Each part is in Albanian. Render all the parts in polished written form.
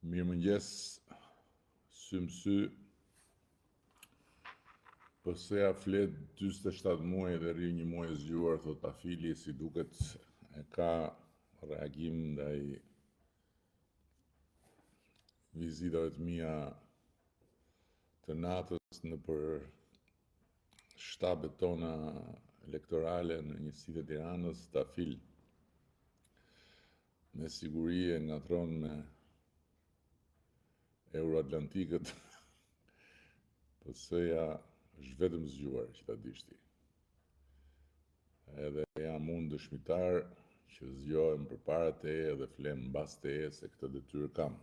Mirëmëngjes, sy më sy. PS-ja flet 47 muaj dhe rri një muaj e zgjuar, thotë Tafili, si duket e ka reagim ndaj vizitave të mia të natës nëpër shtabet tona elektorale në njësitë e Tiranës, Tafil. Me siguri e ngatërron me euroatlantikët, PS-ja është vetëm zgjuar që ta dish ti. Edhe jam unë dëshmitar që zgjohem përpara teje dhe fle mbas teje se këtë detyrë kam.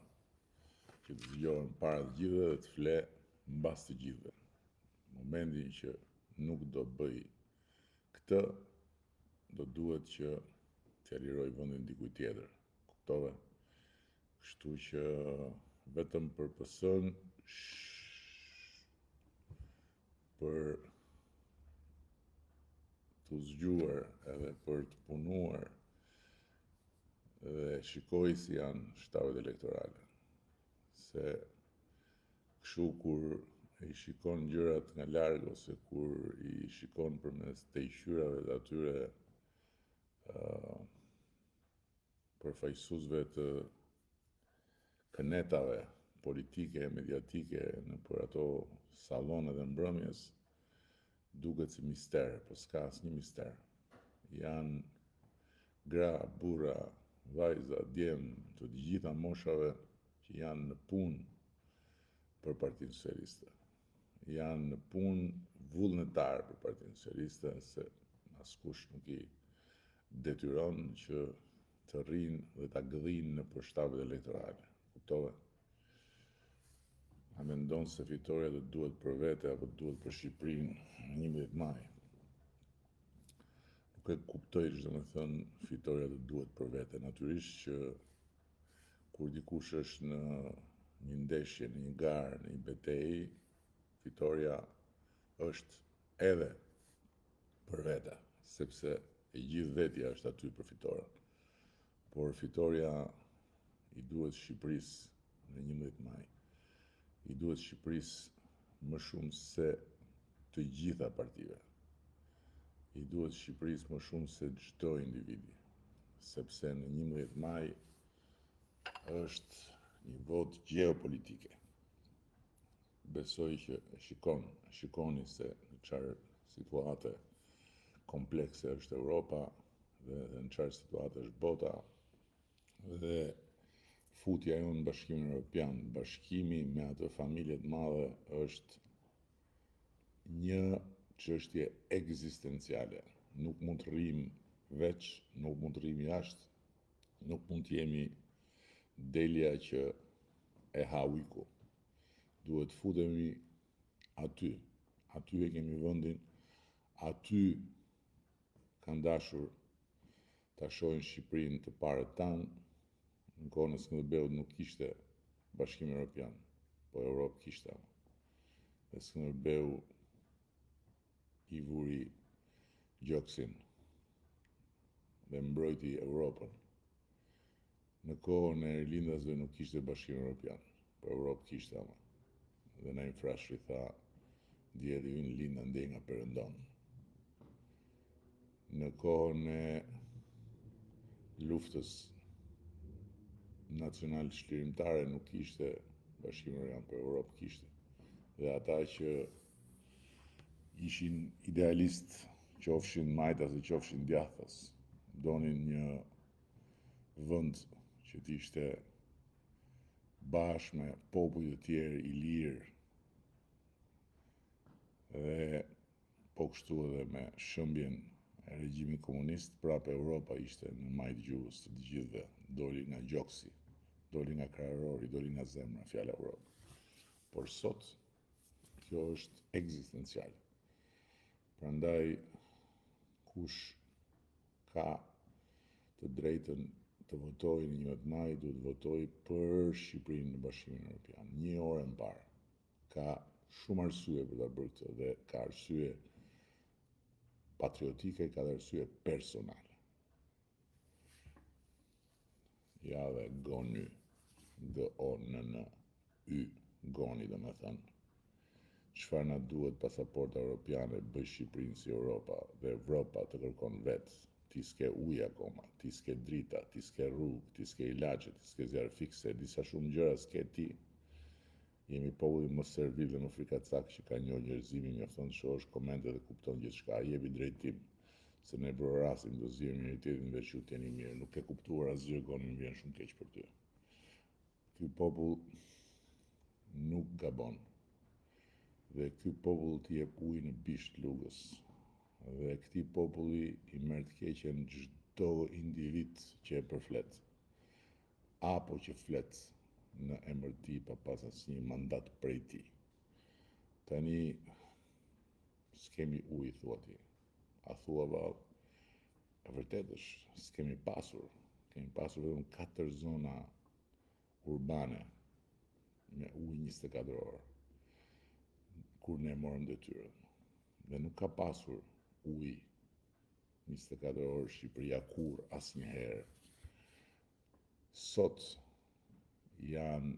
Që të zgjohem para të gjithëve dhe të fle mbas të gjithëve. Momentin që nuk do bëj këtë, do duhet që t'ia liroj vendin dikujt tjetër. Kuptove? Kështu që vetëm për PS-n për t'u zgjuar edhe për të punuar dhe shikoj si janë shtabet elektorale. Se Kështu kur i shikon gjërat nga larg ose kur i shikon përmes tejqyrave të atyre uh, përfaqësuesve të kënetave politike e mediatike nëpër ato sallonet e mbrëmjes, duket si mister, po s'ka asnjë mister. Janë gra, burra, vajza, djem të të gjitha moshave që janë në punë për Partinë Socialiste. Janë në punë vullnetar për Partinë Socialiste, se askush nuk i detyron që të rrinë dhe ta gdhinë nëpër shtabet elektorale. Kuptove? A mendon se fitorja do të duhet për vete apo duhet për Shqipërinë në 11 maj? Nuk e kuptoj ç'do me thënë fitorja do të duhet për vete. Natyrisht që Kur dikush është në një ndeshje, në një garë, në një betejë, fitorja është edhe për vete, sepse e gjithë vetja është aty për fitoren. Por fitorja i duhet Shqipërisë në 11 maj. I duhet Shqipërisë më shumë se të gjitha partive. I duhet Shqipërisë më shumë se çdo individi, sepse në 11 maj është një votë gjeopolitike. Besoj që e shikon, e shikoni se në çfarë situate komplekse është Europa dhe, dhe në çfarë situate është bota dhe futja jonë në Bashkimin Evropian, bashkimi me atë familje të madhe është një çështje ekzistenciale. Nuk mund të rrimë veç, nuk mund të rrimë jashtë, nuk mund të jemi delja që e ha ujku. Duhet të futemi aty. Aty e kemi vendin, aty kanë dashur ta shohin Shqipërinë të parët tanë, në kohën e Skënderbeut nuk kishte Bashkim Evropian, po Europë kishte ama. Dhe Skënderbeu i vuri gjoksin dhe mbrojti Europën. Në kohën e Rilindasve nuk kishte Bashkim Evropian, po Europë kishte ama. Dhe Naim Frashëri tha, dielli ynë lind andej nga perëndon. Në kohën e luftës nacional çlirimtare nuk kishte Bashkim Evropian, po Europë kishte. Dhe ata që ishin idealistë, qofshin majtas e qofshin djathtas, donin një vend që të ishte bashkë me popuj të tjerë i lirë dhe po kështu edhe me shëmbjen e regjimit komunist, prapë Europa ishte në majë të gjuhës të të gjithëve, doli nga gjoksi, doli nga kraharori, doli nga zemra, fjala Europë. Por sot, kjo është ekzistenciale. Prandaj, kush ka të drejtën të votojë në 11 maj, duhet të votojë për Shqipërinë në Bashkimin Evropian. Një orë e më parë. Ka shumë arsye për ta bërë këtë dhe ka arsye patriotike, ka dhe arsye personale. Ja dhe gony. G O N N Y, Goni domethënë. Çfarë na duhet pasaporta europiane, bëj Shqipërinë si Europa dhe Evropa të kërkon vetë. Ti s'ke ujë akoma, ti s'ke drita, ti s'ke rrugë, ti s'ke ilaçe, ti s'ke zjarrfikëse, disa shumë gjëra s'ke ti. Jemi populli më servil dhe më frikacak që ka njohur njerëzimi, mjafton të shohësh komentet dhe kupton gjithçka. Jepi drejtim, se ne brohorasim, do zihemi me njëri-tjetrin veç ju të jeni mirë. Nuk ke kuptuar asgjë Goni, më vjen shumë keq për ty. Ky popull nuk gabon. Dhe ky popull të jep ujë në bisht lugës. Dhe këtij populli i merr të keqen çdo individ që e përflet. Apo që flet në emër të tij pa pas asnjë mandat prej tij. Tani s'kemi ujë thua ti. A thua vallë? E vërtetë është, s'kemi pasur. Kemi pasur vetëm 4 zona urbane me ujë 24 orë kur ne morëm detyrën. Dhe nuk ka pasur ujë 24 orë Shqipëria kurrë asnjëherë. Sot janë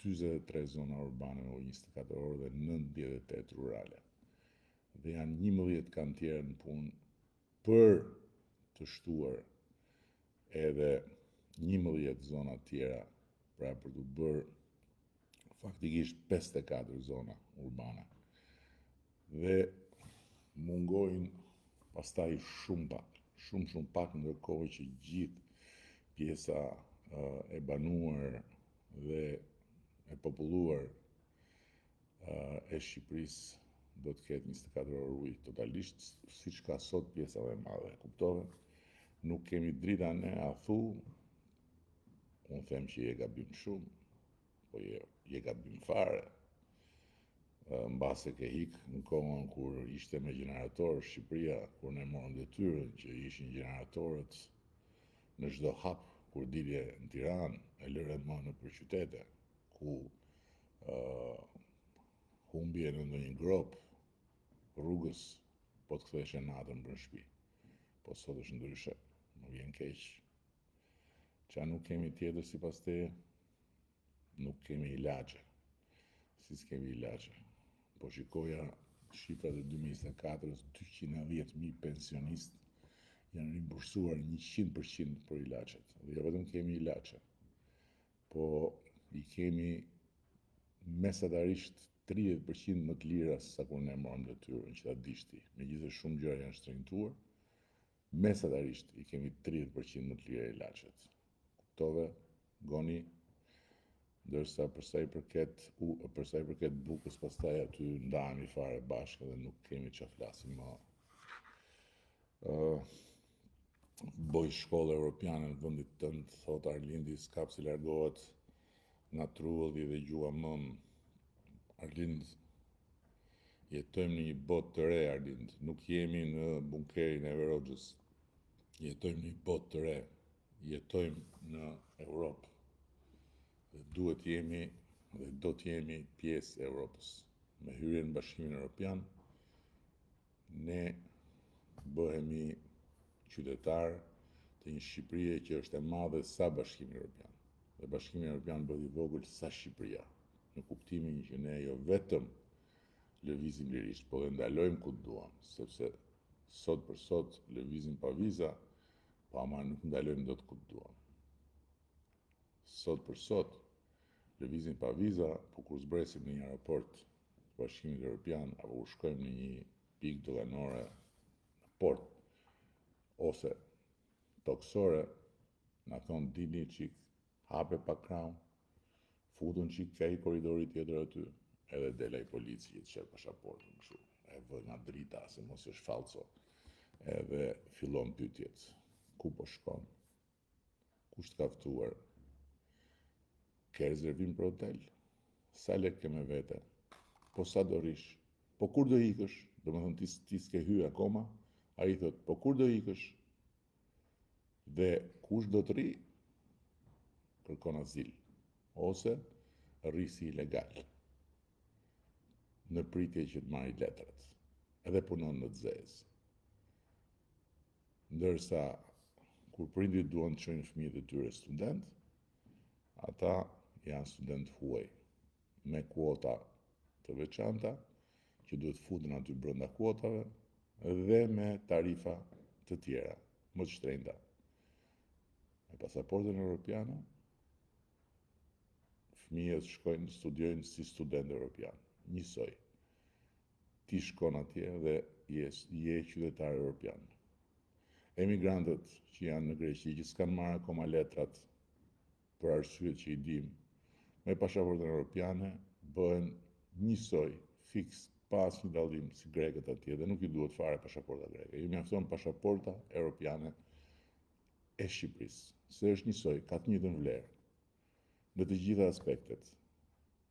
43 zona urbane me ujë 24 orë dhe 98 rurale. Dhe janë 11 kantiere në punë për të shtuar edhe 11 zona tjera, pra për të bërë faktikisht 54 zona urbane. Dhe mungojnë pastaj shumë pak, shumë shumë pak ndërkohë që gjithë pjesa e banuar dhe e populluar e Shqipërisë do të ketë 24 orë ujë totalisht, siç ka sot pjesa më e madhe, kuptove? Nuk kemi drita ne, a thu, unë them që je gabim shumë, po je, je gabim fare. Mbase ke hik në kohën kur ishte me gjenerator Shqipëria, kur ne morëm detyrën që ishin gjeneratorët në çdo hap kur dilje në Tiranë e lëre më nëpër qytete, ku uh, humbje në ndonjë gropë rrugës po të ktheheshe natën për në shtëpi. Po sot është ndryshe, më vjen keq. Ça nuk kemi tjetër sipas teje? Nuk kemi ilaçe. Si s'kemi ilaçe? Po shikoja shifrat e 2024-ës, 210.000 pensionistë janë rimbursuar 100% për ilaçet. Dhe jo vetëm kemi ilaçe, po i kemi mesatarisht 30% më të lira se sa kur ne morëm detyrën, që ta dish ti. Megjithëse shumë gjëra janë shtrenjtuar, Mesatarisht i kemi 30% më të lira ilaçet. Kuptove, Goni? Ndërsa për sa i përket u, për sa i përket bukës, pastaj aty ndahemi fare bashkë dhe nuk kemi ça flasim më. Ë uh, boj shkollë europiane në vendit tënd, thot Arlindi, s'ka pse largohet nga trualli dhe gjuha mëmë. Arlind, Jetojmë në një botë të re, Arlind. Nuk jemi në bunkerin e Enver Hoxhës. Jetojmë në një botë të re. Jetojmë në Europë. Dhe duhet të jemi dhe do të jemi pjesë e Europës. Me hyrjen në Bashkimin Europian, ne bëhemi qytetarë të një Shqipërie që është e madhe sa Bashkimi Europian. Dhe Bashkimi Europian bëhet i vogël sa Shqipëria, në kuptimin që ne jo vetëm lëvizim lirisht, po dhe ndalojmë ku të duam, sepse sot për sot lëvizim pa viza, po ama nuk ndalojmë dot ku të duam. Sot për sot lëvizim pa viza, po kur zbresim në një aeroport të Bashkimit Europian apo kur shkojmë në një pikë doganore në port ose tokësore, na thonë dilni çik, hape pak krahun, futun çik ke ai korridori tjetër aty, edhe del ai polici që të sheh pashaportën kështu, e vë nga drita se mos është fallco. Edhe fillon pyetjet. Ku po shkon? Kush të ka ftuar? Ke rezervim për hotel? Sa lek ke me vete? Po sa do rrish? Po kur do ikësh? Domethënë ti, ti s'ke hy akoma? Ai thot, po kur do ikësh? Dhe kush do të rri? Kërkon azil. Ose rri si ilegal. Në pritje që të marrë letrat. Edhe punon në të zezë. Ndërsa, kur prindit duan të çojnë fëmijët e tyre student, ata Janë studentë huaj me kuota të veçanta që duhet futen aty brenda kuotave dhe me tarifa të tjera, më të shtrenjta. Me pasaportën europiane, fëmijët shkojnë, studiojnë si studentë europianë, njësoj. Ti shkon atje dhe je, je qytetar europian. Emigrantët që janë në Greqi, që s'kanë marrë akoma letrat për arsyet që i dim, me pasaportën europiane bëhen njësoj, fiks, pa asnjë dallim si grekët atje dhe nuk i duhet fare pasaporta greke. Ju mjafton pasaporta europiane e Shqipërisë, se është njësoj, ka të njëjtën vlerë në të gjitha aspektet.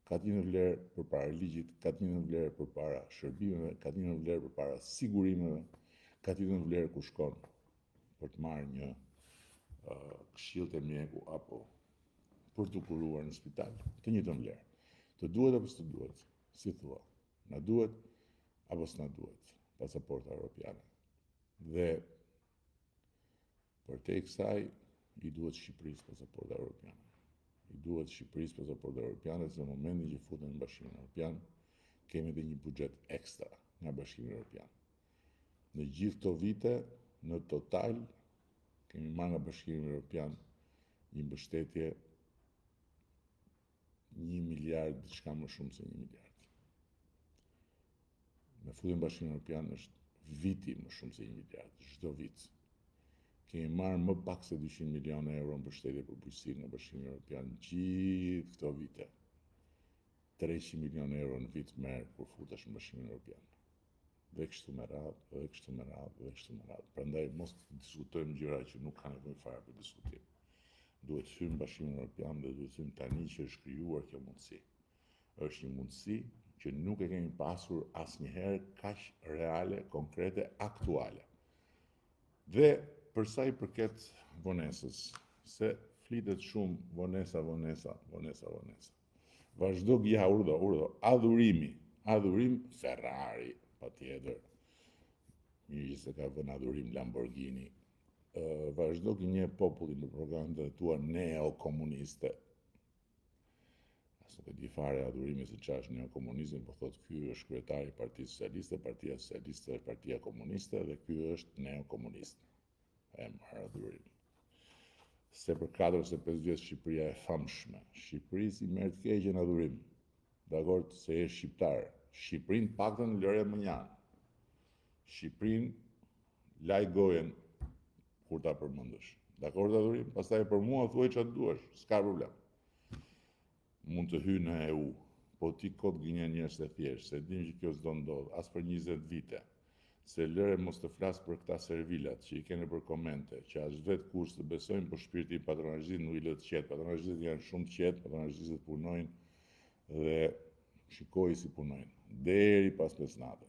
Ka të njëjtën vlerë përpara ligjit, ka të njëjtën vlerë përpara shërbimeve, ka të njëjtën vlerë përpara sigurimeve, ka të njëjtën vlerë ku shkon për të marrë një uh, këshillë te mjeku apo për t'u kuruar në spital, të njëjtën vlerë. Të duhet apo s'të duhet? Si thua? Na duhet apo s'na duhet pasaporta europiane? Dhe Përtej kësaj, i duhet Shqipërisë pasaporta europiane. I duhet Shqipërisë pasaporta europiane, se në momentin që futemi në Bashkimin Europian, kemi dhe një buxhet ekstra nga Bashkimi Europian. Në gjithë këto vite, në total, kemi marrë nga Bashkimi Europian një mbështetje një miliard, diçka më shumë se një miliard. Me futjen në Bashkimin Europian është viti më shumë se një miliard, çdo vit. Kemi marrë më pak se 200 milionë euro mbështetje për bujqësinë nga Bashkimi Europian gjithë këto vite. 300 milionë euro në vit merr kur futesh në Bashkimin Europian. Dhe kështu me radhë, dhe kështu me radhë, dhe kështu me radhë. Prandaj mos të diskutojmë gjëra që nuk kanë nevojë fare për diskutim. Duhet të hyjmë në Bashkimin Europian dhe duhet të hyjmë tani që është krijuar kjo mundësi. Është një mundësi që nuk e kemi pasur asnjëherë kaq reale, konkrete, aktuale. Dhe për sa i përket vonesës, se flitet shumë vonesa, vonesa, vonesa, vonesa. Vazhdo ja, urdhëro, urdhëro, adhurimi, adhurim Ferrari, patjetër. Mirë që s'e ka vënë adhurim Lamborghini. Vazhdo gënje popullin me propagandat e tua neokomuniste. As nuk e di fare adhurimi se ça është neokomunizmi, po thotë ky është kryetari i Partisë Socialiste, Partia Socialiste është Partia Komuniste dhe ky është neokomunist. E marrë adhurim. Se për 4 ose 5 vjet Shqipëria e famshme. Shqipërisë i merr të keqen adhurim. Dakord se je shqiptar. Shqipërinë paktën lëre mënjanë. Shqipërinë laj gojën kur ta përmendësh. Dakord adhurim, pastaj për mua thuaj ça të duash, s'ka problem. Mund të hyj në EU, po ti kot gënjen njerëz të thjeshtë, se dim që kjo s'do ndodhë, as për 20 vite. Se lëre mos të flas për këta servilat që i ke nëpër komente, që as vetë kurrë s'të besojnë, po shpirti i patronazhistit nuk i lë të qetë. Patronazhistët janë shumë të qetë, patronazhistët punojnë dhe shikoji si punojnë, deri pas mesnate.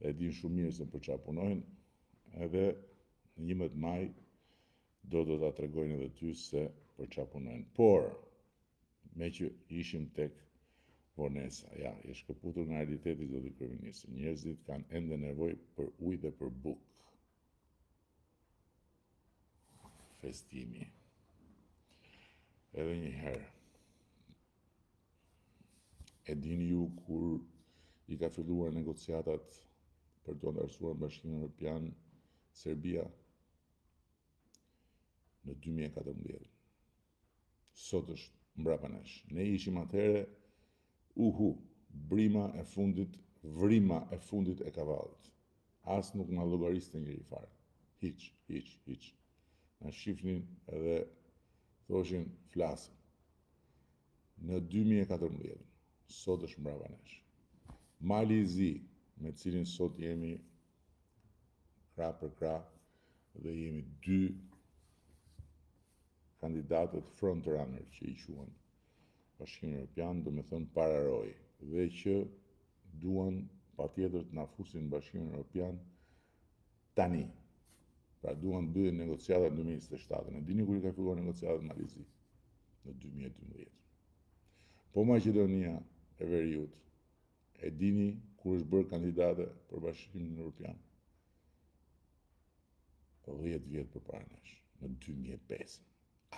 Dhe e dinë shumë mirë se për ça punojnë, edhe në 11 maj do do ta tregojnë edhe ty se për ça punojnë. Por, meqë ishim tek vonesa, ja, je shkëputur nga realiteti, zoti kryeministër, njerëzit kanë ende nevojë për ujë dhe për bukë. Festimi. Edhe një herë. E dini ju kur i ka filluar negociatat për t'u anëtarësuar në Bashkimin Evropian Serbia në 2014. Sot është mbrapa nesh. Ne ishim atëherë uhu, brima e fundit, vrima e fundit e kavallit. As nuk na llogariste njeri fare. Hiç, hiç, hiç. Na shifnin edhe thoshin flasim. Në 2014, sot është mbrapa nesh. Mali i Zi, me cilin sot jemi krah për krah dhe jemi dy kandidatët frontrunner që i quan Bashkimi Evropian, domethënë pararojë, dhe që duan patjetër të na fusin në Bashkimin Evropian tani. Pra duan të mbyllin negociatat në 2027. E dini kur i ka filluar negociatat Mali i Zi? Në 2012. Po Maqedonia e Veriut, e dini kur është bërë kandidate për Bashkimin Evropian? 10 vjet përpara nesh, në 2005.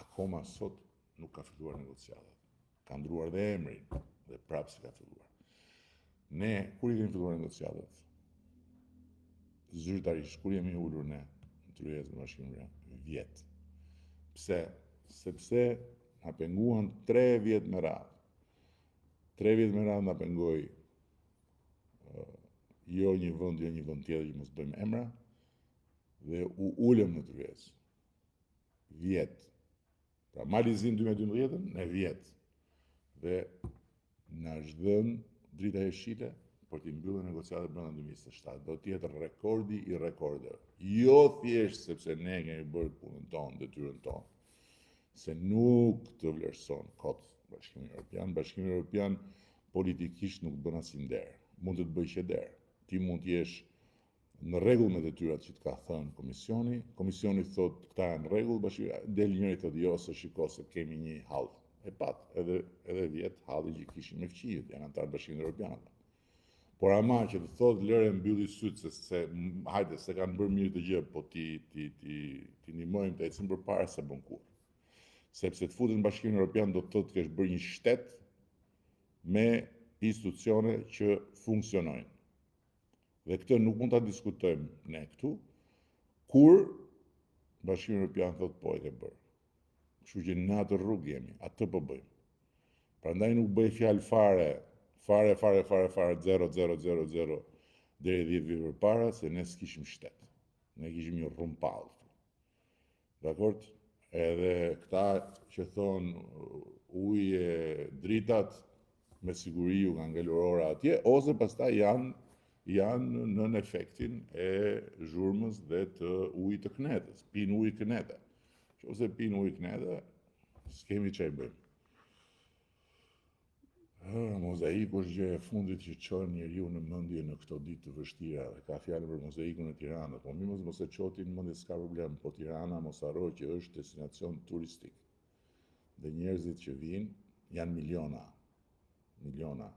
Akoma sot. Nuk ka filluar negociatat. Ka ndruar dhe emrin dhe prapë s'i ka filluar. Ne, kur i kemi filluar negociatat? Zyrtarisht, kur jemi ulur ne në tryezë me Bashkimin Evropian? Vjet. Pse? Sepse na penguan 3 vjet me radhë. 3 vjet me radhë na pengoi jo një vend, jo një vend tjetër që mos bëjmë emra dhe u ulëm në tryezë. Vjet. Pra Mali i Zi në 2012-ën, ne vjet. Dhe na është dhënë drita jeshile për t'i mbyllur negociatat brenda 2027. Do të jetë rekordi i rekordeve. Jo thjesht sepse ne kemi bërë punën tonë, detyrën tonë, se nuk të vlerëson kot Bashkimi Evropian. Bashkimi Evropian politikisht nuk bën asnjë nder. Mund të të bëjë qeder. Ti mund të jesh në rregull me detyrat që të ka thënë komisioni, komisioni thotë këta janë në rregull, bashkimi del njëri thotë jo se shiko se kemi një hall. E pat, edhe edhe vjet hallin që kishin me fqinjët, janë anëtarë të Bashkimit Evropian. Por ama që të thotë lëre mbylli sytë se se hajde se kanë bërë mirë të gjë, po ti ti ti ti ndihmojmë të ecim përpara s'e bën kurrë. Sepse të futesh në Bashkimin Evropian do të thotë të kesh bërë një shtet me institucione që funksionojnë. Dhe këtë nuk mund ta diskutojmë ne këtu, kur Bashkimi Evropian thotë po e ke bërë. Kështu që në atë rrugë jemi, atë po bëjmë. Prandaj nuk bëj fjalë fare, fare, fare, fare, fare, 0, 0, 0, 0, deri 10 vjet përpara, se ne s'kishim shtet. Ne kishim një rrumpallë. Dakord? Edhe këta që thonë ujë e dritat, me siguri ju kanë ngelur ora atje, ose pastaj janë janë nën efektin e zhurmës dhe të ujit të kënetës, pinë ujë kënete. Qoftë se pinë ujë kënete, s'kemi ça i bëjmë. Mozaiku është gjëja e fundit që çon njeriu në mendje në këto ditë të vështira dhe ka fjalën për mozaikun e Tiranës. Po mirë mos mos e ço ti në mendje s'ka problem, po Tirana mos harro që është destinacion turistik. Dhe njerëzit që vijnë janë miliona. Miliona.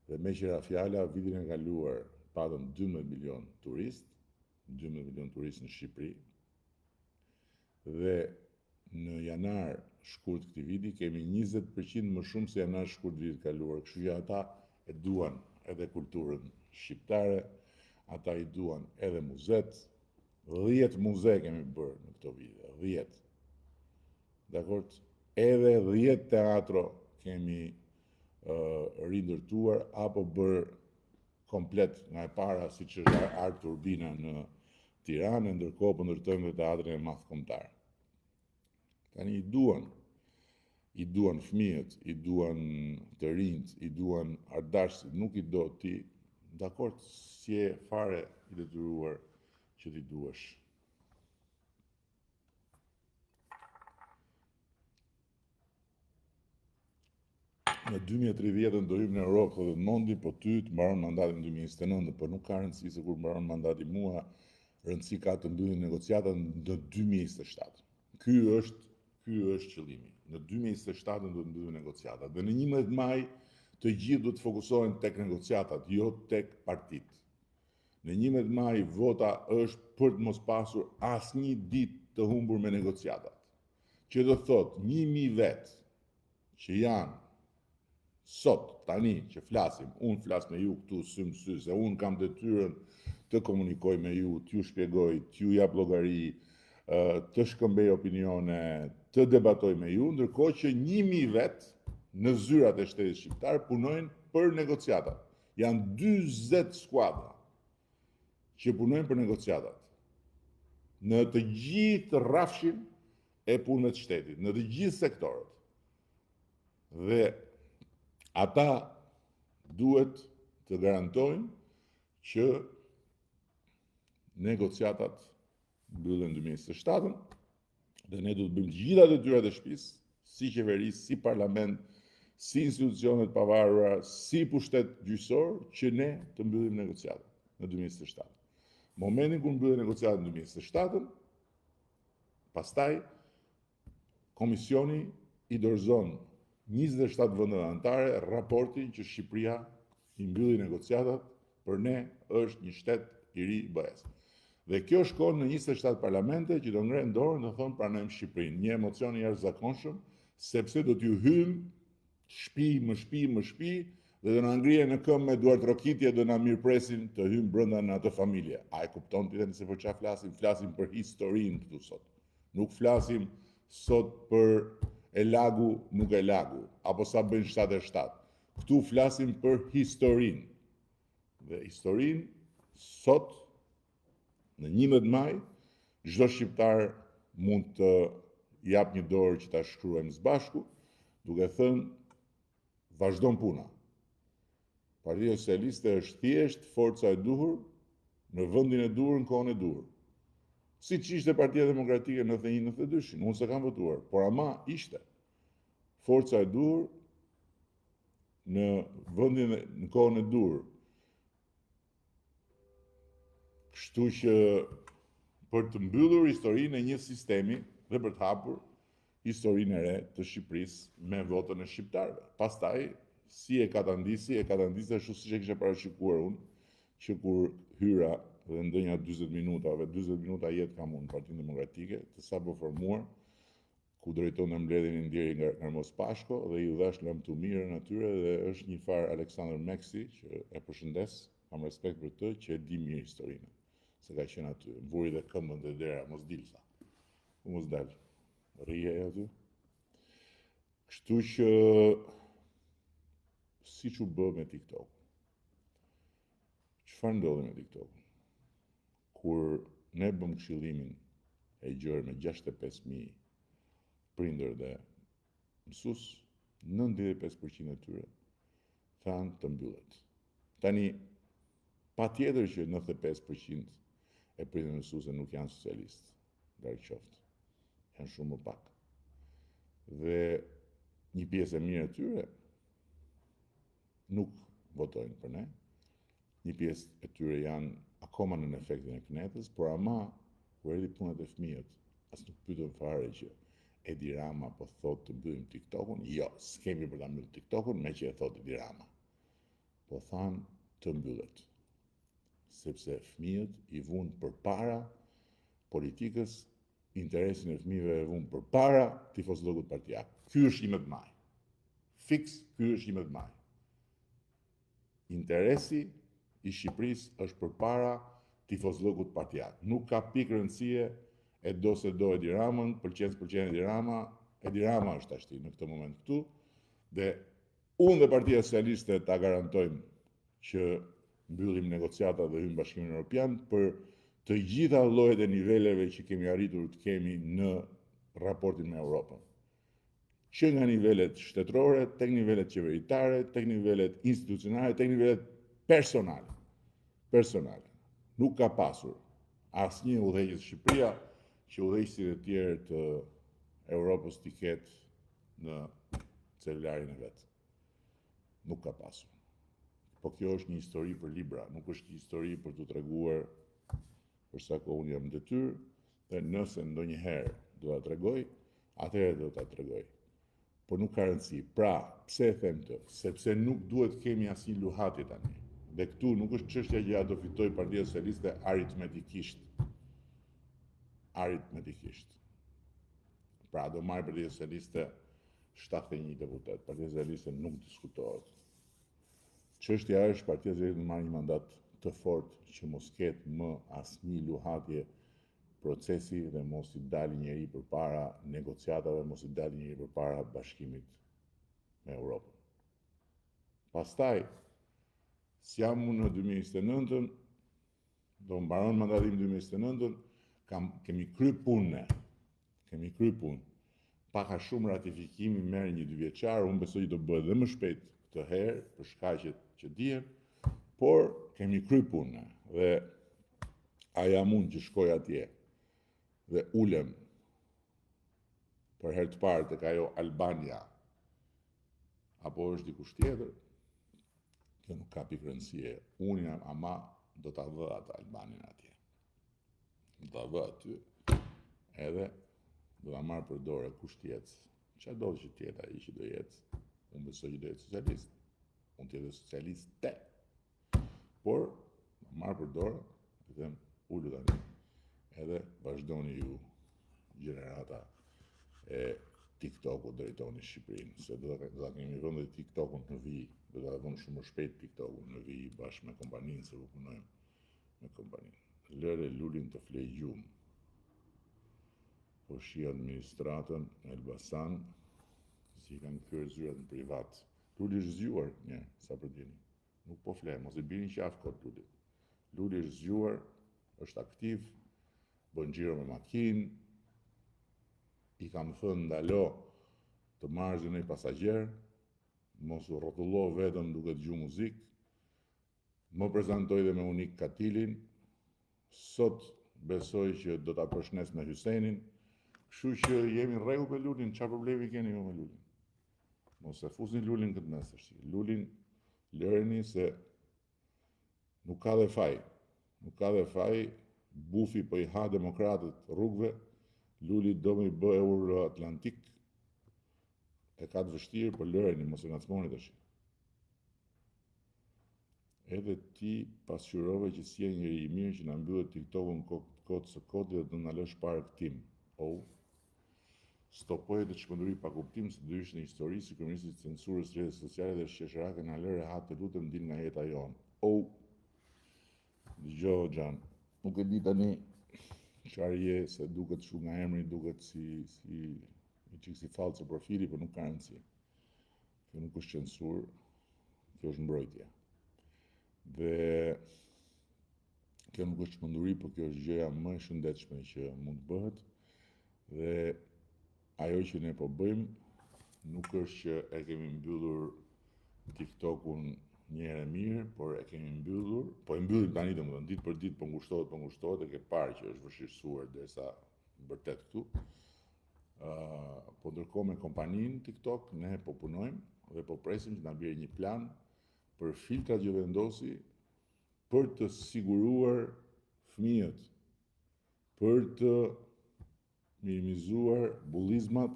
Dhe meqë ra fjala, vitin e kaluar patëm 12 milion turistë, 12 milion turistë në Shqipëri. Dhe në janar shkurt këtij viti kemi 20% më shumë se janar shkurt vitit të kaluar, kështu që ata e duan edhe kulturën shqiptare, ata i duan edhe muzet, 10 muze kemi bërë në këto vite, 10. Dakord, edhe 10 teatro kemi uh, rindërtuar apo bërë komplet nga e para siç është Art Turbina në Tiranë, ndërkohë po ndërtojmë dhe teatrin e madh kombëtar. Tani i duan, i duan fëmijët, i duan të rinjtë, i duan artdashësit, nuk i do ti, dakord, s'je fare i detyruar që t'i duash. Në 2030-ën do hyjmë në Europë, thotë Edmondi, po ty të mbaron mandati në 2029, po nuk ka rëndësi se kur mbaron mandati mua, rëndësi ka të mbyllim negociatat në 2027. Ky është ky është qëllimi. Në 2027 do të mbyllim negociatat dhe në 11 maj të gjithë do të fokusohen tek negociatat, jo tek partitë. Në 11 maj vota është për të mos pasur asnjë ditë të humbur me negociatat. Që do të thotë 1000 vetë që janë sot, tani që flasim, unë flas me ju këtu sy më sy, se unë kam detyrën të komunikoj me ju, t'ju shpjegoj, t'ju jap llogari, të shkëmbej opinione, të debatoj me ju, ndërkohë që 1000 vetë në zyrat e shtetit shqiptar punojnë për negociatat. Janë 40 skuadra që punojnë për negociatat. Në të gjithë rrafshin e punëve të shtetit, në të gjithë sektorët. Dhe ata duhet të garantojnë që negociatat mbyllen 2027-ën dhe ne do të bëjmë të gjitha detyrat e shtëpisë, si qeveri, si parlament, si institucione të pavarura, si pushtet gjyqësor, që ne të mbyllim negociatat në 2027. Momentin kur mbyllen negociatat në 2027-ën, pastaj komisioni i dorëzon 27 vendeve anëtare raportin që Shqipëria i mbylli negociatat për ne është një shtet i ri i BE-së. Dhe kjo shkon në 27 parlamente që do ngrenë dorën dhe thonë pranojmë Shqipërinë. Një emocion i jashtëzakonshëm. Sepse do t'ju hyjmë shpi më shpi më shpi dhe do na ngrihen në këmbë me duartrokitje do na mirëpresin të hyjmë brenda në atë familje. A e kupton ti tani se për çfarë flasim? Flasim për historinë këtu sot. Nuk flasim sot për e lagu, nuk e lagu, apo sa bëjnë 7 e 7. Këtu flasim për historinë. Dhe historinë sot në 11 maj çdo shqiptar mund të japë një dorë që ta shkruajmë së bashku, duke thënë vazhdon puna. Partia Socialiste është thjesht forca e duhur në vendin e duhur në kohën e duhur. Siç ishte Partia Demokratike në 91-92-shin, unë s'e kam votuar, por ama ishte forca e duhur në vendin në kohën e duhur. Kështu që për të mbyllur historinë e një sistemi dhe për të hapur historinë e re të Shqipërisë me votën e shqiptarëve. Pastaj, si e katandisi, e katandisi ashtu siç e kisha parashikuar unë, që kur hyra dhe ndenja 40 minutave, 40 minuta jetë kam unë në Partinë Demokratike, të sapo formuar, ku drejtonte mbledhjen i ndjeri Gramoz Pashko dhe iu dhashë lamtumirën atyre dhe është një farë Aleksandër Meksi që e përshëndes, kam respekt për të që e di mirë historinë, se ka qenë aty, më vuri dhe këmbën te dera, mos dil tha. Po mos dal. Rrije aty. Kështu që siç u bë me TikTok. Çfarë ndodhi me TikTok? Kur ne bëmë këshillimin e gjerë me 65.000 prindër dhe mësues, 95% e tyre thanë të mbyllet. Tani, patjetër që 95% e prindër mësuesve nuk janë socialistë, larg qoftë, janë shumë më pak. Dhe një pjesë e mirë e tyre nuk votojnë për ne, Një pjesë e tyre janë akoma nën efektin e kënetës, por ama kur erdhi puna te fëmijët, as nuk pyetën fare që Edi Rama po thotë të mbyllim TikTokun, jo, s'kemi për ta mbyllur TikTokun, meqë e thotë Edi Rama. Po thanë të mbyllet. Sepse fëmijët i vunë përpara politikës, interesin e fëmijëve e vunë përpara tifozllëkut partiak. Ky është 11 maj. Fiks, ky është 11 maj. Interesi i Shqipërisë është përpara tifozllëkut partiak. Nuk ka pikë rëndësie e do s'e do Edi Ramën, pëlqen s'pëlqen Edi Rama, Edi Rama është tashti në këtë moment këtu dhe unë dhe Partia Socialiste ta garantojmë që mbyllim negociatat dhe hyjmë në Bashkimin Evropian për të gjitha llojet e niveleve që kemi arritur të kemi në raportin me Europën. Që nga nivelet shtetërore, tek nivelet qeveritare, tek nivelet institucionale, tek nivelet personale. Personale. Nuk ka pasur asnjë udhëheqës Shqipëria që udhëheqësit e tjerë të Europës t'i ketë në celularin e vet. Nuk ka pasur. Po kjo është një histori për libra, nuk është një histori për t'u treguar për sa kohë unë jam në detyrë, dhe nëse ndonjëherë do ta tregoj, atëherë do ta tregoj. Por nuk ka rëndësi. Pra, pse e them këtë? Sepse nuk duhet të kemi asnjë luhatje tani. Dhe këtu nuk është çështja që a do fitojë Partia Socialiste aritmetikisht. Aritmetikisht. Pra, do marrë Partia Socialiste 71 deputet. Partia Socialiste nuk diskutohet. Çështja është Partia Socialiste të marrë një mandat të fortë që mos ketë më asnjë luhatje procesi dhe mos i dali njeri përpara negociatave, mos i dali njeri përpara bashkimit me Europën. Pastaj, si jam unë në 2029-ën, do mbaron mandati im 2029-ën, kam, kemi kry punë ne, kemi kry punë. Pak a shumë ratifikimi merr një dyvjeçar, unë besoj që do bëhet dhe më shpejt këtë herë, për shkaqet që dihen, por kemi kry punë ne. Dhe a jam unë që shkoj atje dhe ulem për herë të parë tek ajo Albania, apo është dikush tjetër, kjo nuk ka pikë rëndësie, unë jam ama do ta vë atë Albanien atje. Do ta vë aty, edhe do ta marr për dore kush të jetë. Ça do që të jetë ai që do jetë, unë besoj që do jetë socialist. Mund të jetë socialiste. Por, marr për dore, i them ulu tani. Edhe vazhdoni ju gjenerata e TikToku drejtoni Shqipërinë, se do ta do ta kemi vënë dhe TikTokun në vijë, do ta vëmë shumë më shpejt TikTokun në vijë bashkë me kompaninë se po punojmë me kompaninë. Lëre Lulin të flejë gjumë. Po shih administratën në Elbasan, si i kanë kthyer zyrat në privat. Luli është zgjuar një, sa për dijeni. Nuk po fle, mos i bini qafë kot Lulit. Luli është zgjuar, është aktiv, bën xhiro me makinë, i kam thënë ndalo të marrësh dhe ndonjë pasagjer, mos u rrotullo vetëm duke dëgju muzikë, më prezantoi dhe me Unik Katilin, sot besoj që do ta përshëndes me Hysenin, kështu që jemi në rregull me Lulin, çfarë problemi keni ju me Lulin? Mos e fusni Lulin në këtë mes tash. Lulin lëreni se Nuk ka dhe faj. Nuk ka dhe faj. Bufi po i ha demokratët rrugëve. Luli do me i bë Euroatlantik. E ka të vështirë, por lëreni, mos e ngacmoni tash. Edhe ti pasqyrove që s'je njeri i mirë që na mbylle TikTokun kot së koti dhe të na lësh pa argëtim. Oh. Stopoje këtë çmenduri pa kuptim se do hysh në histori si kryeministri i censurës rrjeteve sociale dhe është qesharake na lër rehat të lutem dil nga jeta jonë. Ou. Dëgjo xhan. Nuk e di tani çfarë je se duket kështu nga emri duket si si një çik si fallco profili, por nuk ka rëndësi. Kjo nuk është censurë, kjo është mbrojtje. Dhe Kjo nuk është çmenduri, por kjo është gjëja më e shëndetshme që mund të bëhet. Dhe ajo që ne po bëjmë nuk është që e kemi mbyllur TikTokun një herë e mirë, por e kemi mbyllur, po e mbyllim tani domethënë ditë për ditë po ngushtohet, po ngushtohet, e ke parë që është vështirësuar derisa bërtet këtu. Ë, uh, po ndërkohë me kompaninë TikTok ne po punojmë dhe po presim që na bjerë një plan për filtrat që vendosi për të siguruar fëmijët, për të minimizuar bullizmat,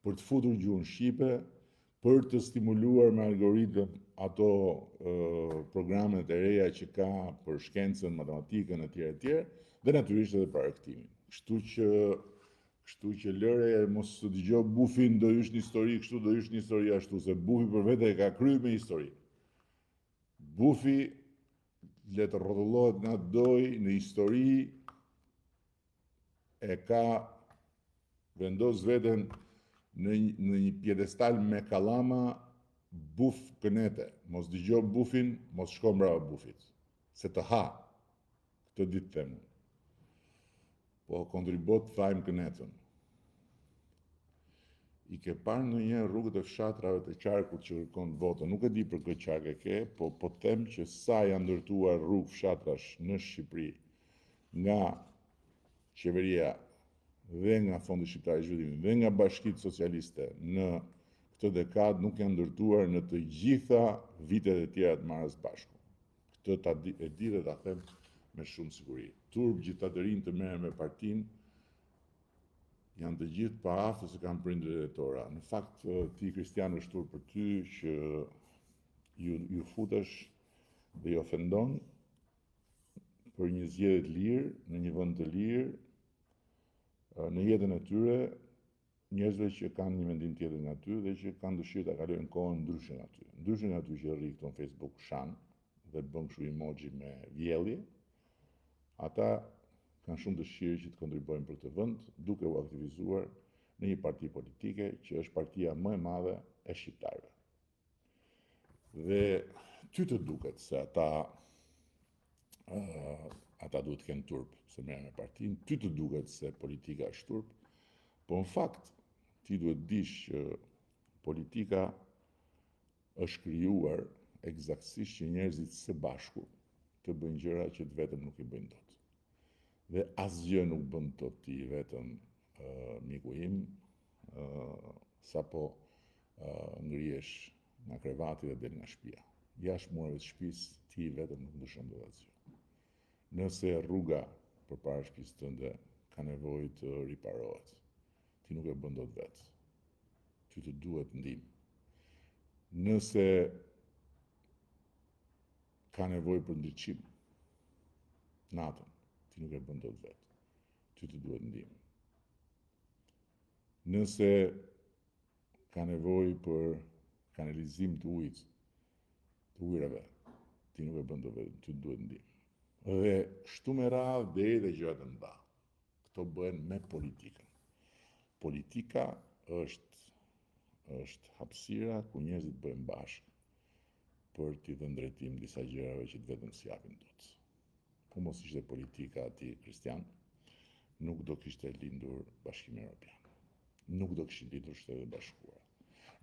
për të futur gjuhën shqipe, për të stimuluar me algoritëm ato e, programet e reja që ka për shkencën, matematikën etj etj dhe natyrisht edhe për argëtimin. Kështu që kështu që lëre mos të dëgjo bufin do hysh në histori kështu do hysh në histori ashtu se bufi për vete e ka kry me histori. Bufi le të rrotullohet nga doj në histori e ka vendos veten në, në një piedestal me kallama buf kënete. Mos dëgjo bufin, mos shko mbrapa bufit. Se të ha. Këtë di të them. Po kontribo të thajmë kënetën. I ke parë ndonjëherë rrugët e fshatrave të qarkut që kërkon votën? Nuk e di për kë qark e ke, po po të them që sa janë ndërtuar rrugë fshatrash në Shqipëri nga qeveria dhe nga Fondi Shqiptar i Zhvillimit dhe nga bashkitë socialiste në këtë dekadë nuk janë ndërtuar në të gjitha vitet e tjera të marra së bashku. Këtë ta di, e di dhe ta them me shumë siguri. Turp gjithë ata të rinj të merren me partinë, janë të gjithë paaftë se kanë prindër e tora. Në fakt, ti Kristian është turp për ty që ju, ju futesh dhe i ofendon për një zgjedhje të lirë, në një vend të lirë, në jetën e tyre, njerëzve që kanë një mendim tjetër nga ty dhe që kanë dëshirë ta kalojnë kohën ndryshe nga ty. Ndryshe nga ty që rri këtu në Facebook shan dhe bën kështu emoji me vjellje, ata kanë shumë dëshirë që të kontribuojnë për këtë vend, duke u aktivizuar në një parti politike që është partia më e madhe e shqiptarëve. Dhe ty të duket se ata uh, ata duhet të kenë turp se merren me partinë, ty të duket se politika është turp, po në fakt ti duhet të dish që politika është krijuar ekzaktësisht që njerëzit së bashku të bëjnë gjëra që të vetëm nuk i bëjnë dot. Dhe asgjë nuk bën dot ti vetëm uh, miku im, uh, sapo uh, ngrihesh nga krevati dhe del nga shtëpia. Jashtë mureve të shtëpisë, ti vetëm nuk ndryshon dot asgjë. Nëse rruga përpara shtëpisë tënde ka nevojë të riparohet, ti nuk e bën dot vetë. Ty të duhet ndihmë. Nëse ka nevojë për ndriçim natën, ti nuk e bën dot vetë. Ty të duhet ndihmë. Nëse. Ka nevojë për kanalizim të ujit, të ujërave. Ti nuk e bën dot vetëm, ty të duhet ndihmë. Dhe kështu me radhë deri te gjërat e mëdha. Këto bëhen me politikën. Politika është është hapësira ku njerëzit bëhen bashkë për t'i dhënë drejtim disa gjërave që të vetëm s'i japin dot. Po mos ishte politika ti Kristian, nuk do kishte lindur Bashkimi Evropian. Nuk do kishin lindur Shtetet e Bashkuara.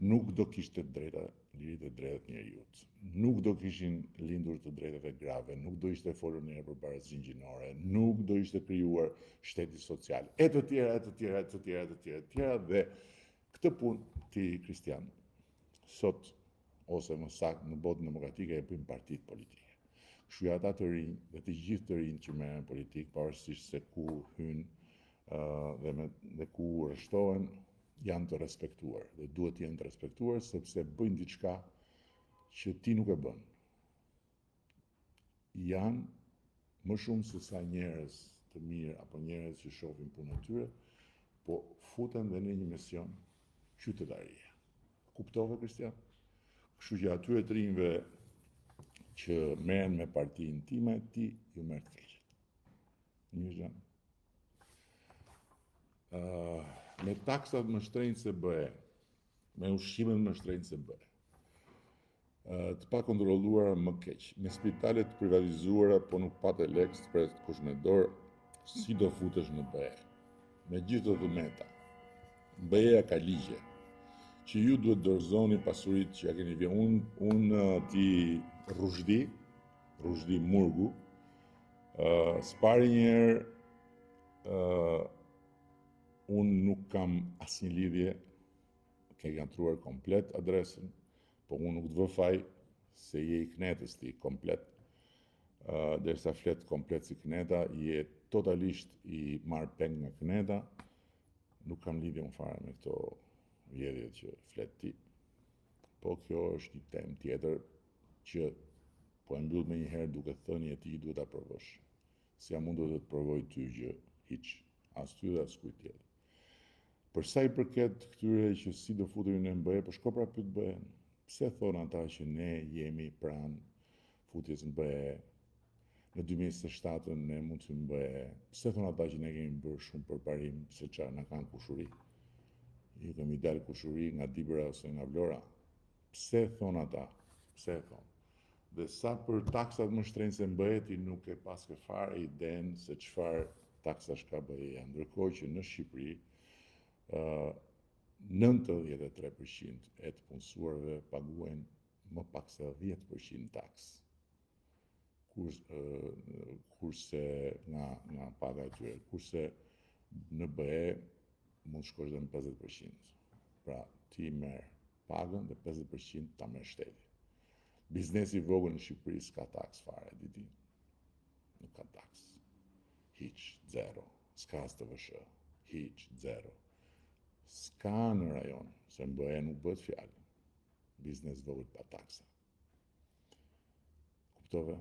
Nuk do kishte drejta, liritë e drejtat e njeriut. Nuk do kishin lindur të drejtat e grave, nuk do ishte folur ndonjëherë për barazinë gjinore, nuk do ishte krijuar shteti social, e të tjera, e të tjera, e të tjera, e të tjera, e të tjera dhe këtë punë ti Kristian sot ose më saktë në botën demokratike e bëjnë partitë politike. Kështu që ata të rinj dhe të gjithë të rinj që merren politikë, pavarësisht se ku hyjnë dhe me dhe ku rreshtohen, janë të respektuar dhe duhet të jenë të respektuar sepse bëjnë diçka që ti nuk e bën. Janë më shumë se sa njerëz të mirë apo njerëz që shohin punën e tyre, po futen dhe në një mision qytetarie. Kuptove, Kristian? Kështu që atyre të rinjve që merren me partinë time, ti ju merr të keqet. Mirë gjë. Uh, me taksat më shtrenjtë se BE, me ushqimet më shtrenjtë se BE. Uh, të pakontrolluara më keq, me spitale të privatizuara, po nuk pate lekë, të pret kush me dorë, si do futesh në BE. Me gjithë të meta. BE-ja ka ligje që ju duhet dorëzoni pasuritë që ja keni vjedhur. Unë un, ti Ruzhdi, Ruzhdi Murgu, uh, së pari njëherë uh, unë nuk kam asnjë lidhje, ke ngatërruar komplet adresën, po unë nuk të vë faj se je i kënetës ti komplet. Uh, derisa flet komplet si këneta, je totalisht i marrë peng nga këneta, nuk kam lidhje unë fare me këto vjedhje që flet ti. Po kjo është një temë tjetër që po e mbyll menjëherë duke thënë je ti duhet ta provosh. Si jam unë do të të provoj ty gjë hiç, as ty dhe as kujt tjetër. Për sa i përket këtyre që si do futemi në BE, po shko pra pyet BE-n. Pse thonë ata që ne jemi pranë futjes në BE, në 2027 ne mund të hyjmë në BE. Pse thonë ata që ne kemi bërë shumë përparim, se ça na kanë kushuri? Ju kemi dalë kushuri nga Dibra ose nga Vlora. Pse thonë ata? Pse e thonë? Dhe sa për taksat më shtrenjtë se në BE ti nuk e paske fare idenë se çfarë taksash ka BE-ja. Ndërkohë që në Shqipëri, uh, 93% e të punësuarve paguajnë më pak se 10% taksë. Kur, kurse nga, nga paga e tyre, kurse në BE mund të shkosh dhe në 50%. Pra, ti merr pagën dhe 50% ta merr shteti. Biznesi i vogël në Shqipëri s'ka taksë fare, di ti. Nuk ka taksë. Hiç, zero. S'ka as TVSH. Hiç, zero. S'ka në rajon, se në BE nuk bëhet fjalë. Biznes vogël pa taksa. Kuptove?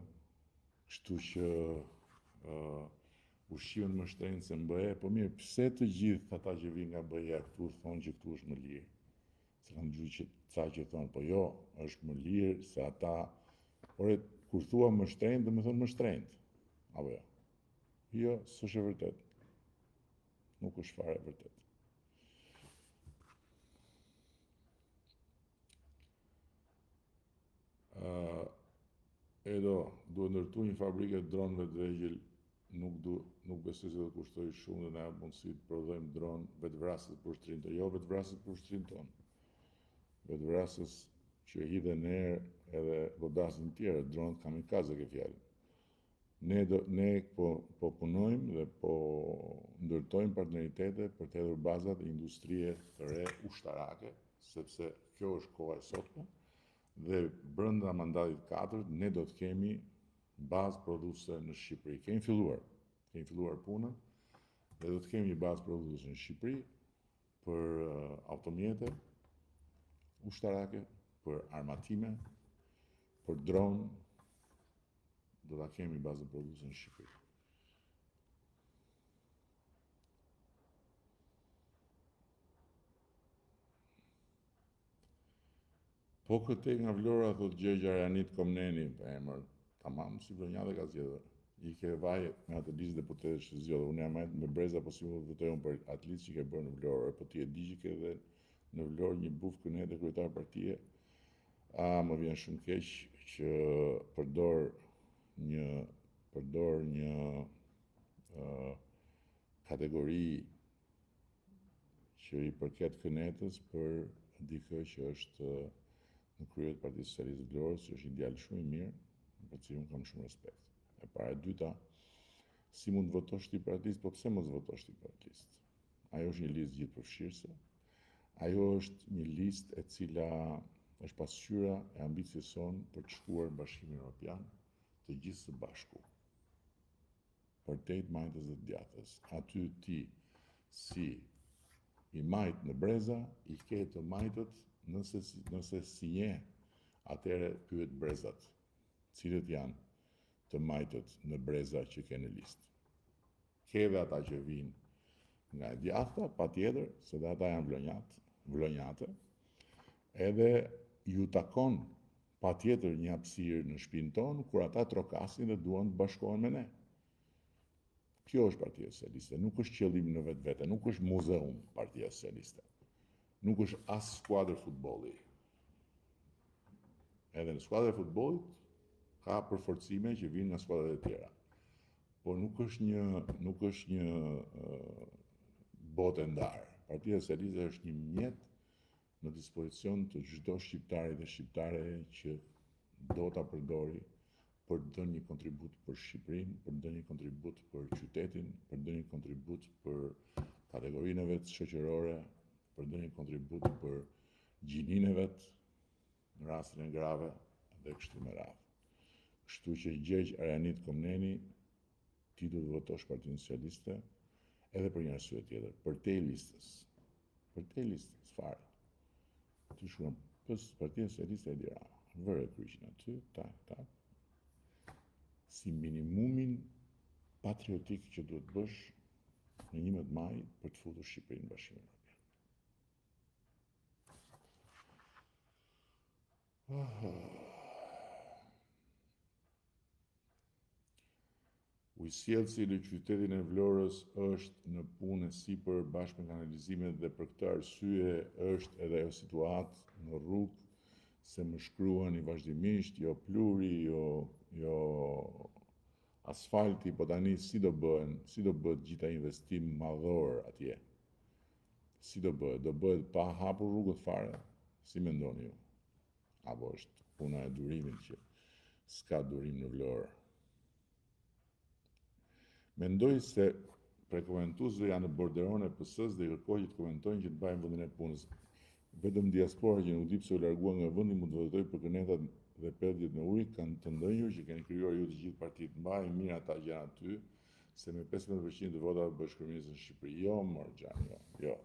Kështu që uh, ushqimin më shtrenjtë se në BE, po mirë, pse të gjithë ata që vijnë nga BE-ja këtu thonë që këtu është më lirë? Se kam dëgju që ca që thonë, po jo, është më lirë se ata, ore, kur thua më shtrenjtë, domethënë më shtrenjtë, apo jo? Jo, s'është e vërtetë. Nuk është fare e vërtetë. Uh, Edo, duhet ndërtu një fabrikë e dronëve të vegjël, nuk du, nuk besoj se do të kushtojë shumë dhe na jap mundësi të prodhojmë dron vetëvrasës për ushtrinë tonë. Jo vetëvrasës për ushtrinë tonë. Vetëvrasës që hidhen në erë edhe godasin të tjerë, dronët kamikaze ke fjalën. Ne do ne po po punojmë dhe po ndërtojmë partneritete për të hedhur bazat e industrie të re ushtarake, sepse kjo është koha e sotme dhe brenda mandatit të katërt ne do të kemi bazë prodhuese në Shqipëri. Kemi filluar, kemi filluar punën dhe do të kemi një bazë prodhuese në Shqipëri për automjete ushtarake, për armatime, për dron, do ta kemi bazën prodhuese në Shqipëri. Po këtej nga Vlora, thotë Gjergj Arianit Komneni, për emër, tamam si vlonjat e ka zgjedhur. I ke vaj me atë listë deputetësh që zgjodhe. Unë jam me breza, po si mund të votoj unë për atë listë që ke bërë në Vlorë. Po ti e di që ke dhe në Vlorë një buf kënete kryetar partie. A më vjen shumë keq që përdor një përdor një uh, kategori që i përket kënetës për dikë që është në krye të Partisë Socialiste të Vlorës, që është një djalë shumë i mirë, për të cilin kam shumë respekt. E para e dyta, si mund të votosh ti për atë listë, po pse mos votosh ti për atë listë? Ajo është një listë gjithëpërfshirëse. Ajo është një listë e cila është pasqyra e ambicies sonë për të shkuar në Bashkimin Evropian të gjithë së bashku. Përtej të majtës dhe të djathtës. Aty ti si i majtë në breza, i ke të majtët nëse, nëse s'i njeh, atëherë pyet brezat. Cilët janë të majtët në breza që ke në listë. Ke dhe ata që vijnë nga e djathta, patjetër, se dhe ata janë vlonjatë, vlonjate, edhe ju takon patjetër një hapësirë në shpinë tonë, kur ata trokasin dhe duan të bashkohen me ne. Kjo është Partia Socialiste, nuk është qëllim në vetvete, nuk është muzeum Partia Socialiste. Nuk është as skuadër futbolli. Edhe në skuadër futbollit ka përforcime që vijnë nga skuadrat e tjera. Por nuk është një nuk është një botë e ndarë. Partia Socialiste është një mjet në dispozicion të çdo shqiptari dhe shqiptareje që do ta përdori për të dhënë një kontribut për Shqipërinë, për të dhënë një kontribut për qytetin, për të dhënë një kontribut për kategorinë e vet shoqërore, për të dhënë një kontribut për gjininë e vet, në rastin e grave dhe kështu me radhë. Kështu që Gjergj Arianit Komneni, ti duhet të votosh Partinë Socialiste edhe për një arsye tjetër, përtej listës. Përtej listës, fare. Ti shkruan PS Partia Socialiste Edi Rama. Vëre kryqin aty, tak, tak. Si minimumin patriotik që duhet të bësh në 11 maj për të futur Shqipërinë në Bashkimin Evropian. Ujësjellësi në qytetin e Vlorës është në punë e sipër bashkë me kanalizimet dhe për këtë arsye është edhe ajo situatë në rrugë se më shkruani vazhdimisht jo pluhuri, jo jo asfalti, po tani si do bëhen, si do bëhet gjithë ai investim madhor atje? Si do bëhet? Do bëhet pa hapur rrugët fare? Si mendoni ju? Apo është puna e durimit që s'ka durim në Vlorë? Mendoj se prej komentuesve janë në borderon e PS-së dhe i kërkoj që të komentojnë që të mbajnë vendin e punës. Vetëm diaspora që nuk di pse u largua nga vendi mund të votojë për kënetat dhe pellgjet me ujë kanë të ndenjur që keni krijuar ju të gjithë partitë. Mbaj mirë ata që janë aty se me 15% të votave bëhesh kryeministër në Shqipëri. Jo, mor xhan, jo, jo.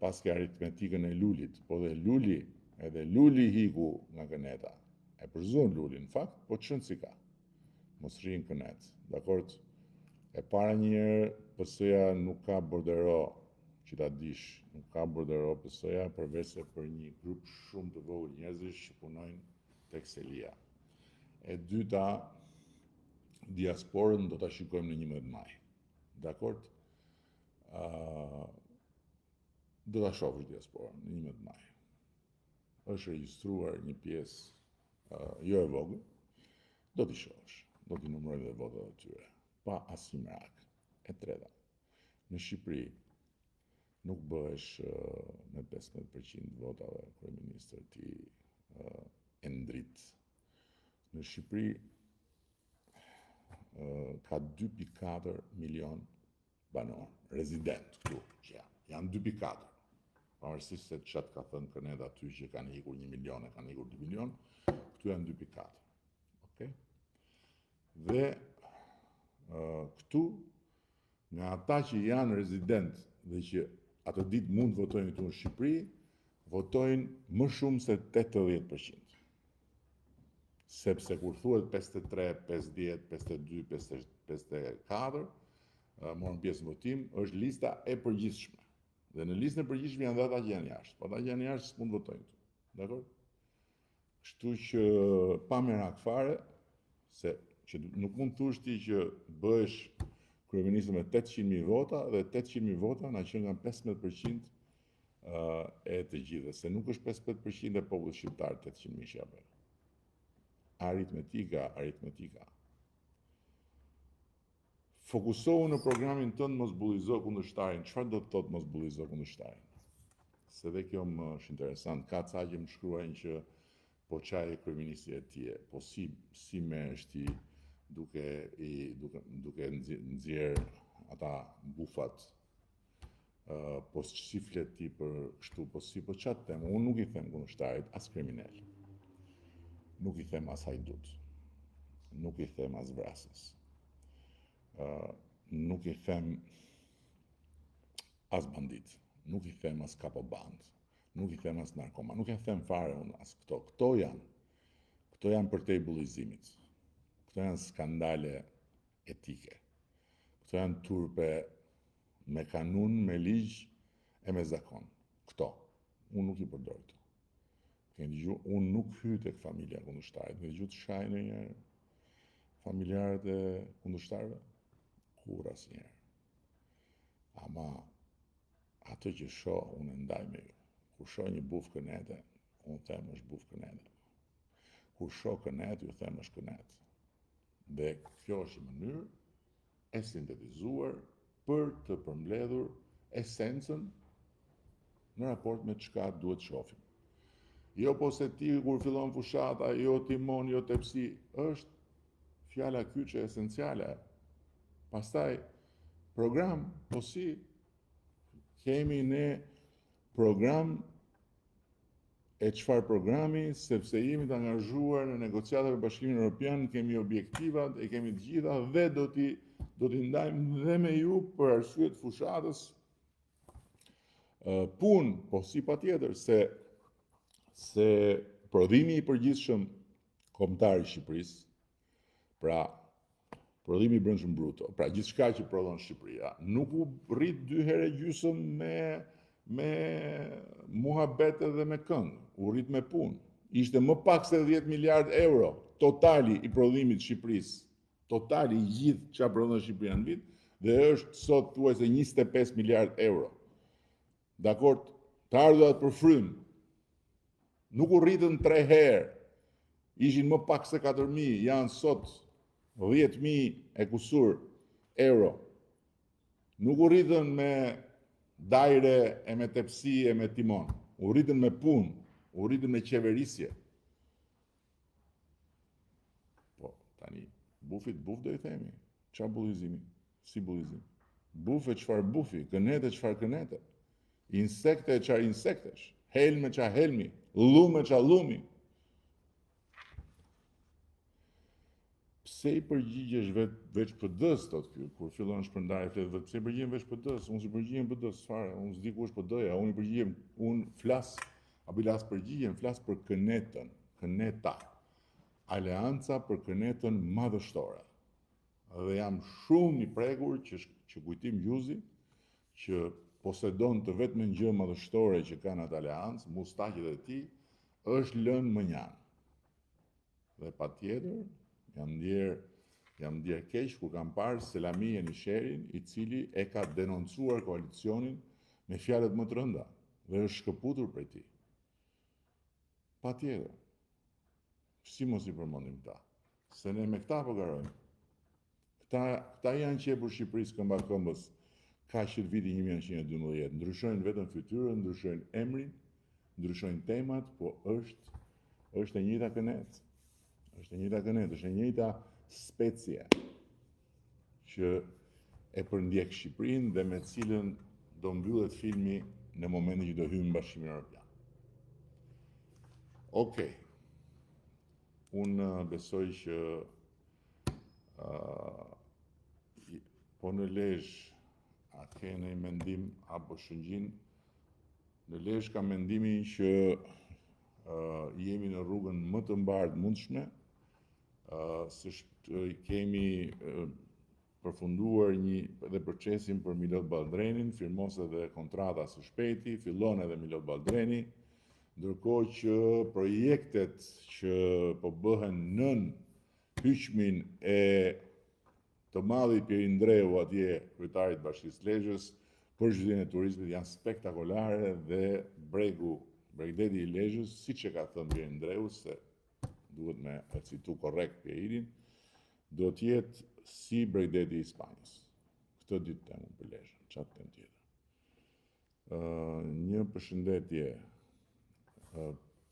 Paske aritmetikën e Lulit, po dhe Luli, edhe Luli hiku nga këneta. E përzunë Lulin, në fakt, po ç'rëndësi ka. Mos rri në kënetë, dakord? E para njëherë, PS-ja nuk ka bordero, që ta dish, nuk ka bordero PS-ja, përveçse për një grup shumë të vogël njerëzish që punojnë tek selia. E dyta, diasporën do ta shikojmë në 11 maj. Dakord? Uh, do ta shohësh diasporën në 11 maj. Është regjistruar një pjesë uh, jo e vogël, do t'i shohësh, do t'i numërojmë dhe votat e tyre, pa asnjë merak. E treta, në Shqipëri nuk bëhesh uh, me 15% votave kryeministër ti uh, Endrit. Në Shqipëri uh, ka 2.4 milion banorë, rezident këtu, që janë. Janë 2.4. Pavarësisht se ça të ka thënë këneta aty që kanë ikur 1 milion e kanë ikur 2 milion, këtu janë 2.4. Okej? Dhe uh, këtu, nga ata që janë rezident dhe që atë ditë mund të votojnë këtu në Shqipëri, votojnë më shumë se 80%. Sepse kur thuhet 53, 50, 52, 54, morën pjesë në votim, është lista e përgjithshme. Dhe në listën e përgjithshme janë dhe ata që janë jashtë. Po ata që janë jashtë s'mund të votojnë këtu. Dakord? Kështu që pa merak fare, se që nuk mund të thush ti që bëhesh kryeministër me 800.000 vota dhe 800.000 vota na qenkan 15% e të gjithë, se nuk është 15% e popullit shqiptar 800.000 që ja Aritmetika, aritmetika. Fokusohu në programin tënd mos bullizo kundërshtarin. Çfarë do të thotë mos bullizo kundërshtarin? Se dhe kjo më është interesant. Ka ca që më shkruajnë që po ça je kryeministri e ti je, po si si merresh ti duke i duke duke nxjerr ata bufat uh, po si flet ti për kështu, po si, po ça të them, unë nuk i them kundërshtarit as kriminel. Nuk i them as hajdut. Nuk i them as vrasës. Uh, nuk i them as bandit. Nuk i them as kapoband. Nuk i them as narkoman. Nuk e them fare unë as këto. Këto janë. Këto janë përtej bullizimit. Këto janë skandale etike. Këto janë turpe me kanun, me ligj e me zakon. Këto. Unë nuk i përdor këto. Keni dëgju, unë nuk hyj tek familja e kundërshtarit. Keni dëgju të shaj ndonjëherë familjarët e kundërshtarëve? Kurrë asnjëherë. Ama atë që shoh, unë e ndaj me ju. Kur shoh një buf kënete, unë them është buf kënete. Kur shoh kënetë, ju them është kënetë. Dhe kjo është një mënyrë e sintetizuar për të përmbledhur esencën në raport me çka duhet të shohim. Jo po se ti kur fillon fushata, jo timon, jo tepsi, është fjala kyçe esenciale. Pastaj program, po si kemi ne program E çfarë programi, sepse jemi të angazhuar në negociata me Bashkimin Evropian, kemi objektivat, e kemi të gjitha dhe do t'i do t'i ndajmë dhe me ju për arsye të fushatës. Punë, po si patjetër se se prodhimi i përgjithshëm kombëtar i Shqipërisë Pra, prodhimi i brendshëm bruto, pra gjithçka që prodhon Shqipëria, nuk u rrit dy herë e gjysmë me me muhabete dhe me këngë, u rrit me punë. Ishte më pak se 10 miliard euro totali i prodhimit të Shqipërisë, totali i gjithë çka prodhon Shqipëria në vit dhe është sot thuajse 25 miliard euro. Dakord, të ardhurat për frymë nuk u rritën 3 herë. Ishin më pak se 4000, janë sot 10000 e kusur euro. Nuk u rritën me dajre e me tepsi e me timon. U rritën me punë, u rritën me qeverisje. Po, tani, bufit buf do i themi. Ça bullizimi? Si bullizim? Buf e çfarë bufi, kënete çfarë kënete. Insekte e çfarë insektesh, helm e ça helmi, llum e ça llumi. Pse i përgjigjesh vet veç PD-s thotë ky, kur fillon shpërndarja flet vet, pse i përgjigjem veç PD-s, unë s'i përgjigjem PD-s fare, unë s'di ku është PD-ja, unë i përgjigjem, unë flas, apo i las përgjigjem, flas për kënetën, këneta. Aleanca për kënetën madhështore. Dhe jam shumë i prekur që që Kujtim Gjuzi, që posedon të vetmen gjë madhështore që ka në atë aleancë, mustaqet e tij, është lënë mënjanë. Dhe patjetër, jam ndjerë jam ndjerë keq kur kam parë Selami Jenisherin, i cili e ka denoncuar koalicionin me fjalët më të rënda dhe është shkëputur prej tij. Patjetër. Si mos i përmendim këta? Se ne me këta po garojmë. Këta, këta janë qepur Shqipërisë këmba këmbës ka që të viti 1912. Ndryshojnë vetëm fytyrën, ndryshojnë emrin, ndryshojnë temat, po është është e njëjta kënetë. Është e njëjta kënetë, është e njëjta specie që e përndjek Shqipërinë dhe me cilën do mbyllet filmi në momentin që do hyjmë në Bashkimin Evropian. Okej. Unë besoj që uh, po në Lezhë a ke një mendim apo Shëngjin në Lezhë kam mendimin që uh, jemi në rrugën më të mbarë të mundshme uh, së kemi uh, përfunduar një dhe procesin për Milot Balldrenin, firmos edhe kontrata së shpejti, fillon edhe Milot Balldreni. Ndërkohë që projektet që po bëhen nën hyqmin e të madhit Pjerin Ndreu atje, kryetarit të Bashkisë Lezhës, për zhvillimin e turizmit janë spektakolare dhe bregu, bregdeti i Lezhës, siç e ka thënë Pjerin Ndreu, se duhet me e citu korrekt Pjerinin, do të jetë si bregdeti i Spanjës. Këtë di të them për Lezhën, ça të them tjetër. Një përshëndetje,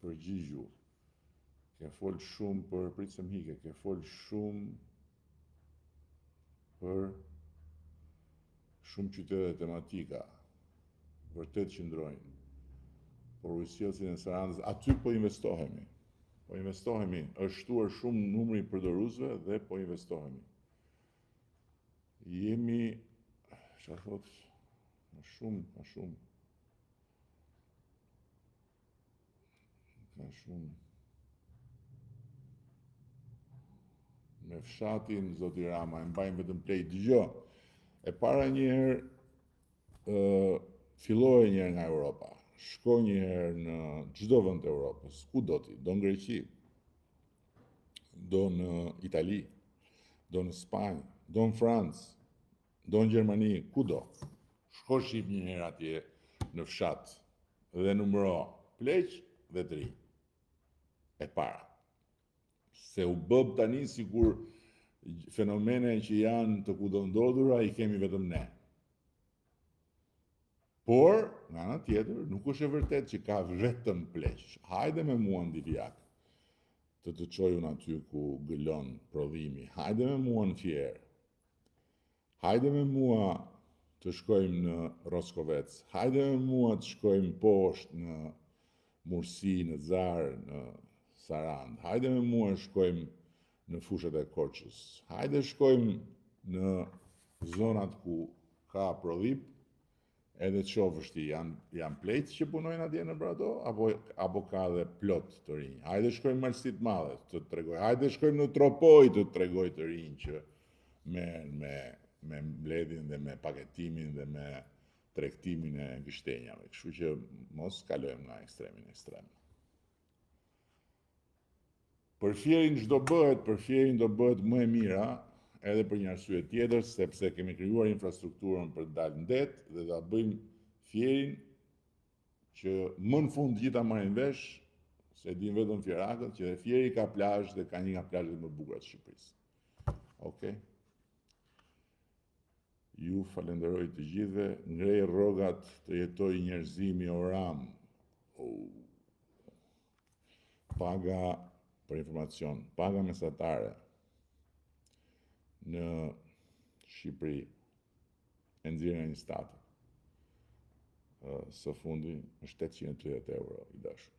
përgjigju, ke fol shumë për, prit se m'ike, ke fol shumë për shumë qytete tematika, vërtet qëndrojnë, por ujësjellësin e Sarandës, aty po investohemi, po investohemi, është shtuar shumë numri i përdoruesve dhe po investohemi. Jemi, ça thot, ma shumë, ma shumë. Ma shumë. Me fshatin, zoti Rama, e mbajmë vetëm pleqtë. Dëgjo, e para njëherë, filloje njëherë nga Europa. Shko njëherë në çdo vend të Europës, ku do ti, do në Greqi, do në Itali, do në Spanjë, do në Francë, do në Gjermani, ku do. Shko shif një herë atje në fshat dhe numëro pleq dhe të rinj. E para. Se u bëmë tani sikur fenomene që janë të kudondodhura i kemi vetëm ne. Por, nga ana tjetër, nuk është e vërtetë që ka vetëm pleq. Hajde me mua në Divjakë, të të çoj unë aty ku gëlon prodhimi. Hajde me mua në Fier. Hajde me mua të shkojmë në Roskovec. Hajde me mua të shkojmë poshtë në Mursi, në Xarrë, në Sarandë. Hajde me mua të shkojmë në fushat e Korçës. Hajde shkojmë në zonat ku ka prodhim, edhe të shofësh ti, janë, janë pleqtë që punojnë atje nëpër ato, apo, apo ka dhe plot të rinj. Hajde shkojmë në Malësi të Madhe, të tregoj. Hajde shkojmë në Tropojë të tregoj të rinj që me, me, me mbledhjen dhe me paketimin dhe me tregtimin e gështenjave. Kështu që mos kalojmë nga ekstremi në ekstrem. Për Fierin ç'do bëhet, për Fierin do bëhet më e mira, edhe për një arsye tjetër, sepse kemi krijuar infrastrukturën për të dalë në det dhe do ta bëjmë Fierin që më në fund të gjithë ta marrin vesh, se e dinë vetëm fierakët, që dhe Fieri ka plazh dhe ka një nga plazhet më të bukura të Shqipërisë. Okej. Ju falenderoj të gjithëve, ngrej rrogat të jetojë njerëzimi o Ramë. Oh. Paga për informacion, paga mesatare në Shqipëri e nxjerrë nga INSTAT-i. Së fundi është 830 euro i dashur.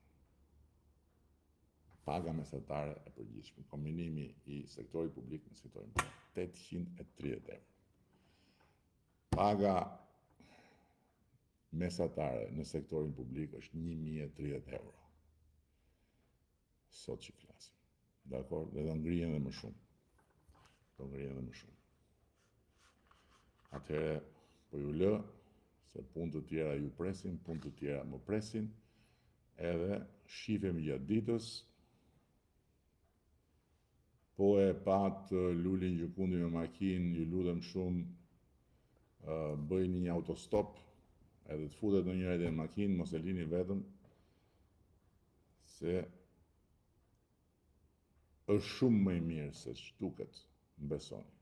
Paga mesatare e përgjithshme, kombinimi i sektorit publik me sektorin privat, 830 euro. Paga mesatare në sektorin publik është 1030 euro. Sot që flasim. Dakor, dhe do ngrihen dhe më shumë. Do ngrihen dhe më shumë. Atëherë, po ju lë, se punë të tjera ju presin, punë të tjera më presin, edhe shifemi gjatë ditës, po e patë Lulin gjëkundi me makinë, ju lutem shumë, bëjni një autostop, edhe të futet ndonjëri në makinë, mos e lini vetëm, se është shumë më i mirë se ç'duket, më besoni.